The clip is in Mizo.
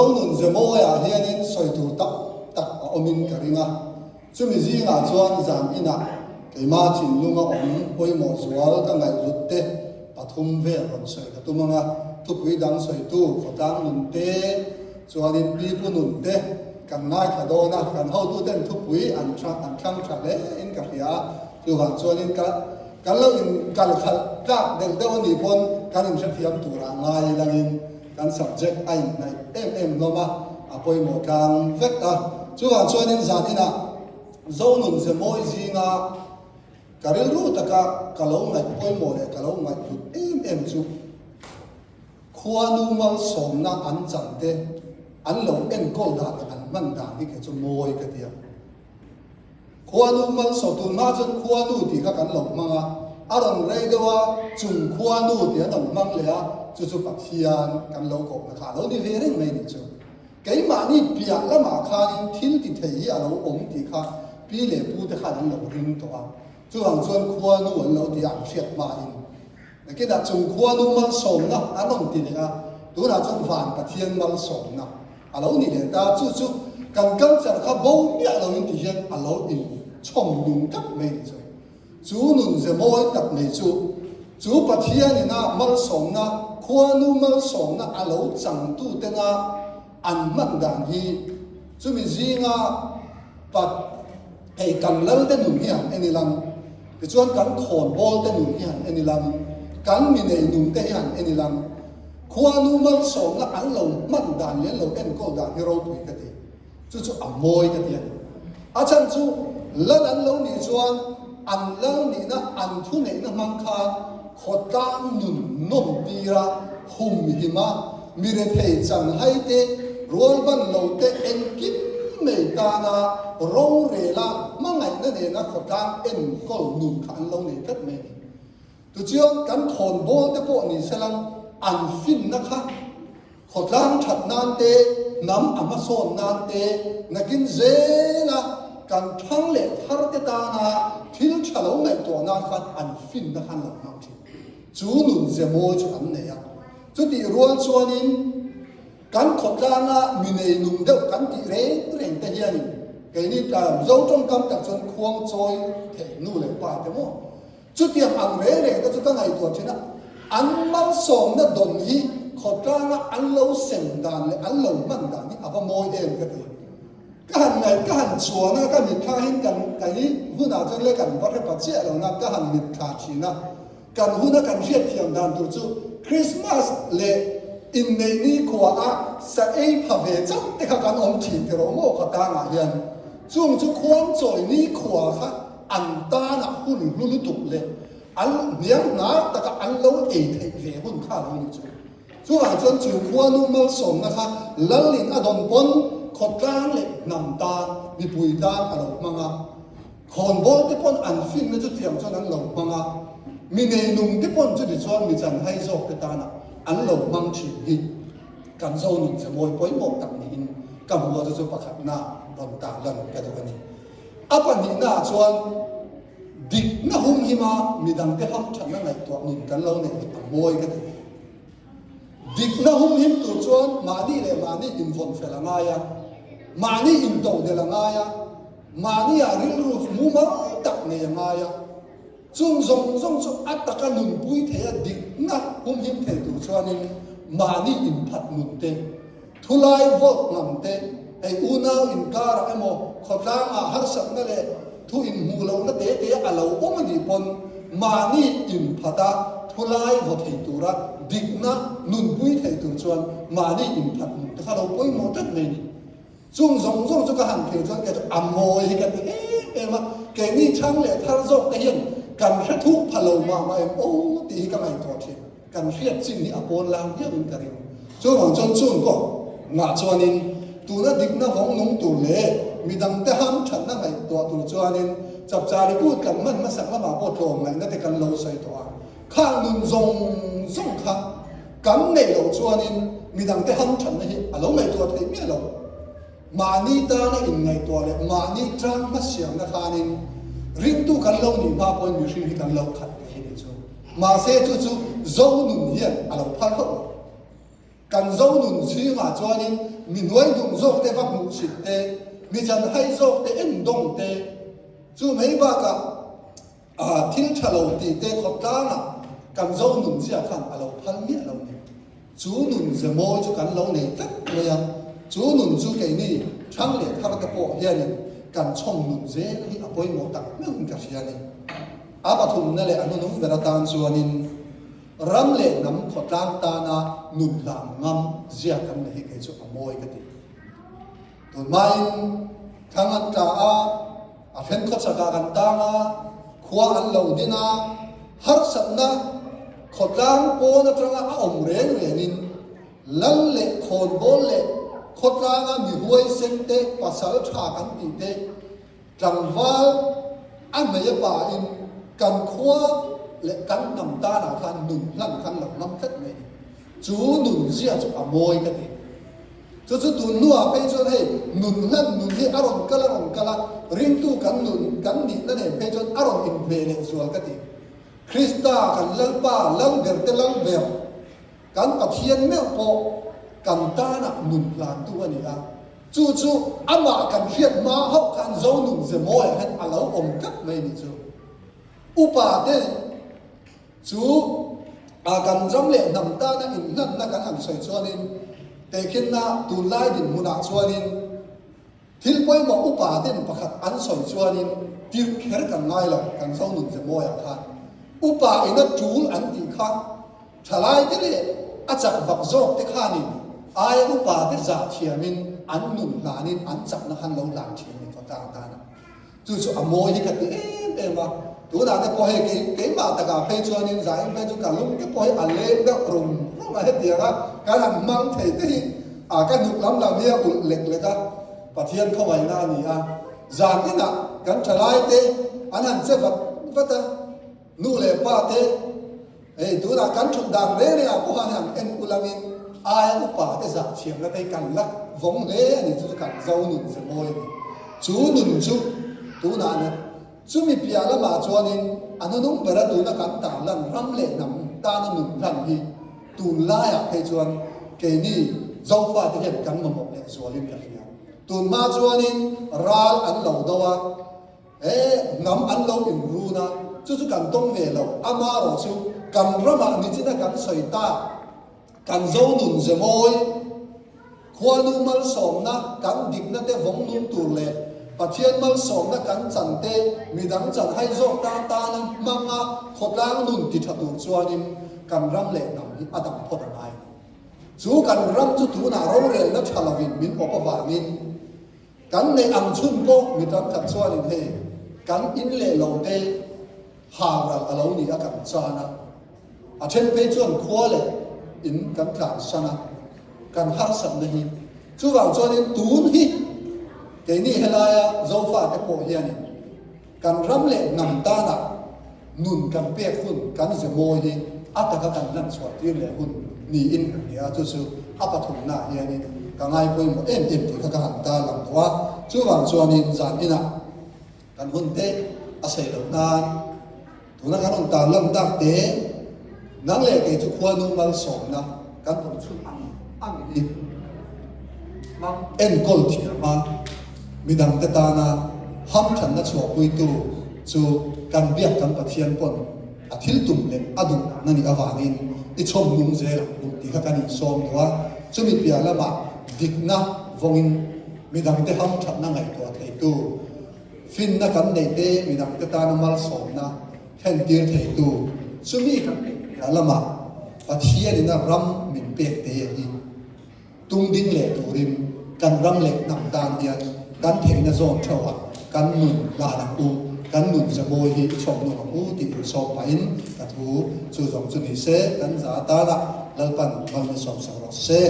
Nun Zemawiah hianin sawi tur tak tak a awmin ka ring a, chumi zingah chuan zan inah keima thinlunga awm pawimawh zual ka ngaihhlut te pathum vel rawn sawi ka tum ang a, thupui dang sawitu khawtlang nun te chuanin pipu nun te kan ngaithla dawn a, kan hotuten thupui an an thlang tha hle in ka hria a, chuvang chuanin ka kan lo in kal khalh tlak deuh deuh a nih pawn kan inhrethiam turah ngai ilangin Kan subject a inhnaih em em hlawm a, a pawimawh tlang vek a. Chuvang chuanin zan inah Zonun ze mawi zinga ka rilru taka ka lo ngaih pawimawh leh ka lo ngaihhlut em em chu khuanu malsawmna an chan te an lo enkawl dan leh an hman dan hi kei chu mawi ka ti a. Khuanu malsawm, tun hma chuan khuanu tih kha kan lo hmang a, a rawn rei deuh a, chung khuanu tih an rawn hmang leh a, chu chu Pathian kan lo kohna kha a lo ni ve reng mai nih chu. Keimahni piah lamah khanin thil ti thei hi a lo awm tih kha pi leh pu te khan an lo ring tawh a, chuvang chuan khuanu an lo ti a, an hriat hmain. Nakinah chung khuanu malsawmna an rawn ti leh a, tunah chuan van Pathian malsawmna. A lo ni leh ta, chu chu kan culture kha bo miah lo in ti hian a lo in chhawm nung tlat mai ni chu. Chu nun ze mawi tak mai chu, chu Pathian ina malsawmna, khuanu malsawmna a lo chang tu tena an hman dan hi chumi zinga pat hei kan lal te nun hi han en ilang, tichuan kan khawnbawl te nun hi han en ilang, kan mi nei nung te hi han en ilang, Khuanu malsawmna an lo hman dan leh an lo enkawl dan hi ropui ka ti. Chu chu a mawi ka ti a ni. A chhan chu lal an lo nih chuan an lal nihna an thuneihna hmang khan khawtlang nun nawm tira humhim a, mi rethei chanhai te, rualban lo te engkim mai tana rorela hmangaihna nena khawtlang enkawl nun kha an lo nei tlat mai a ni. Tichuan kan khawnbawl te pawh ni selang an finna kha khawtlang that nan te, hnam a hmasawn nan te, nakin zela kan thang leh thar te tana thil tha lo ngaihtuah nan khan an finna khan lo hmang thin. Chu nun ze mawi chu an nei a. Chutih rual chuanin Kan khawtlanga mi nei nung deuh kan tih reng reng te hianin keini Mizo tawngkam tak chuan khuang chawi theih nu leh pa te maw? Chutiang ang reng reng te chu ka ngaihtuah thin a, an malsawmna dawn hi khawtlanga an lo sem dan leh an lo hman dan hi a va mawi em ka ti. Ka han ngaih ka han chuan a, ka mitthla hin kan kei hunah chuan le kan va hre pa chiah lo na ka han mitthla thin a. Kan huna kan hriatthiam dan tur chu Christmas leh inneih nikhua a sa ei pha ve chauh te kha kan awm thin ti rawh maw kha tangah hian chung chu khuangchawi nikhua kha an tanah hun hlu lutuk leh an hniam hnar taka an lo ei theih ve hun kha a lo ni chu. Chuvang chuan chu khuanu malsawmna kha Lalin a dawn pawn khawtlang leh hnam tan mipui tan a lo hmang a. Khawnbawl te pawn an finna chu tiang chuan an lo hmang a, mi neinung te pawn chuti chuan mi chanhai zawk te tana an lo hmang thin hi kan zo nun che mawi pawimawh tak niin ka hmu a, chu chu pakhatna rawn tah lan ka duh a ni. A pahnihna ah chuan dikna humhima midangte hamthatna ngaihtuah nun kan lo neih hi a mawi ka ti. Dikna humhim tur chuan mahni leh mahni invawn fel a ngai a, mahni intodelh a ngai a, Mahniah rilru mumal tak nei a ngai a, chung zawng zawng chu a taka nunpui thei a dikna humhim thei tur chuanin mahni inphat nun te, thulai vawt ngam te, hei unau inkarah emaw khawtlangah harsatna leh thu inhmuh lohna te te a lo awm a nih pawn mahni inphat a thulai vaw thei tura dikna nunpui thei tur chuan mahni inphat nun te kha lo pawimawh tlat mai a ni. Chung zawng zawng chu ka han thlir chuan kei chu a mawi hi ka ti em em a, keini chhang leh thar zawk te hian kan hre thuk pha lo mah mah em aw tih hi ka ngaihtuah thin. Kan hriat chin hi a pawn lang viau in ka ring. Chuvang chuan chung pawh ngah chuanin tuna dikna vawng nung tur leh midangte ham thatna ngaihtuah tur chuanin chapchari kut kan hman hmasak lamah pawh tlawmngaihna te kan lo sawi tawh a, khang nun zawng zawng kha Kan neih loh chuanin midangte hamthatna hi a lo ngaihtuah theih miah lo. Mahni tana inngaihtuah leh mahni tang hmasiamna khanin ringtu kan lo nih hma pawhin mihring hi kan lo khat thei a nih chu. Mahse chu chu Zonun hian a lo phal hauh lo. Kan Zonun chhingah chuanin mi hnuaihnung zawk te va hmuhsit te, mi chanhai zawk te endawng te, chu mai bakah thil tha lo tih te khawtlangah kan zo nun zia khan a lo phal miah lo ni. Chu nun ze mawi chu kan lo nei tlat mai a, chu nun chu keini thang leh thar te pawh hianin kan chhawm nun zel hi a pawimawh tak meuhin ka hria a ni. A pathumna leh a hnunung ber atan chuanin ram leh hnam khawtlang tana nun hlam ngam zia kan nei hi kei chu a mawi ka ti. Tunhmain thang an tla a, a then khawchakah kan tang a, khua an lo din a, harsatna khawtlang pawn atanga a awm reng rengin lal leh khawnbawl leh khawtlanga mi huaisen te, pasal tha kan tih te, Tlangval a hmei a pain kan khua leh kan hnam tanah khan nun hlan khan lo ngam tlat mai a ni. Chu nun zia chu a mawi ka ti. Chu chu tun hnuah phei chuan hei nun hlan nun hi a rawn kal a rawn kal a, ringtu kan nun kan nihna nen phei chuan a rawn inhmeh leh zual ka ti. Krista kan Lalpa Lalber te Lalber. Kan Pathian meuh pawh kan tanah nun hlantu a ni a, chu chu amah kan hriat hma hauh khan Zonun Zemawiah hian a lo awm tlat mai a nih chu. Upa te chu a kan ram leh hnam tana inhlanna kan han sawi chuanin tehkhinna tunlai dinhmunah chuanin, Thil pawimawh upa ten pakhat an sawi chuanin tirh kher kan ngai lo, kan zo nun ze mawiah khan upa ina tul an tih kha thalai te leh a chak vak zawk te khanin aia upa te zah thiamin an nun hlanin an chakna khan lo hlan thin a ni khawtlang tana. Chu chu a mawi hi ka ti em em a, tunah te pawh hei kei keimah takah phei chuanin zain phei chu ka lung te pawh hi a leng deuh rum rum a hetiang a, kan han hmang thei te hi a ka hnuk lam lam hi a ulh lek lek a, Pathian khawngaihna a ni a, zan inah kan thalai te an han che vat vat a. Nu leh pa te, hei tunah kan thut dan reng rengah pawh khan han en ulangin aia upa te zah thiamna te hi kan la vawng hle a ni, chu chu kan zo nun ze mawi a ni. Chu nun chu tunah na chumi piah lamah chuanin a hnunung bera tuna kan tarlan ram leh hnam tana nun hlan hi tunlaiah phei chuan keini Zofate hian kan mamawh leh zualin ka hria. Tunhma chuanin ral an lo do a. He hnam an lo inrun a, chu chu kan tawng ve lo. Amarawh chu kan ramah nichina kan sawi tak, kan zo nun ze mawi, khuanu malsawmna kan dikna te vawng nung tur leh Pathian malsawmna kan chan te midang chan hai zawk tan tana hmanga khawtlang nun ti tha tur chuanin kan ram leh hnam hi a dam phawt a ngai a ni. Chu kan ram chu tunah rorelna tha lovin min awp avangin, Kan neih ang chhun pawh mi tam tak chuanin hei kan in leh lo te hal ral a lo ni a kan chan a, a then phei chuan khua leh in kan tlan san a, kan harsatna hi chuvang chuanin tun hi keini helaia Zofa te pawh hianin Kan ram leh hnam tanah nun kan pek hun, kan ze mawi hi a taka kan hlan chhuah tir leh hun niin ka hria a, chu chu a pathumnaah hianin ka ngai pawimawh em em tih kha ka han tar lang tawh a. Chuvang chuanin zan inah kan hun te a sei loh nan tuna kan rawn tar lan tak te nang leh kei chu khuanu malsawmna kan rawn chhun ang ang hi hmang enkawl thiam a, midangte tana hamthanna chhuahpuitu chu kan biak kan Pathian pawn a thil tum leh a duh dan a nih avangin i chhawm nung zel ang u tih kha kan insawm duh a, chumi piah lamah dikna vawngin midangte hamthatna ngaihtuah theitu, finna kan neih te midangte tana malsawmna thlentir theitu chumi kan neih piah lamah Pathianin a ram min pek te hi. Tum ding leh turin kan ram leh hnam tan hian kan theihna zawn theuhah kan nun hlan ang u, kan nun zamawi hi i chhawm nawm ang u tih insawm pahin ka thu chu zawng chu ni se, kan za atana Lalpan mal min sawmsak rawh se.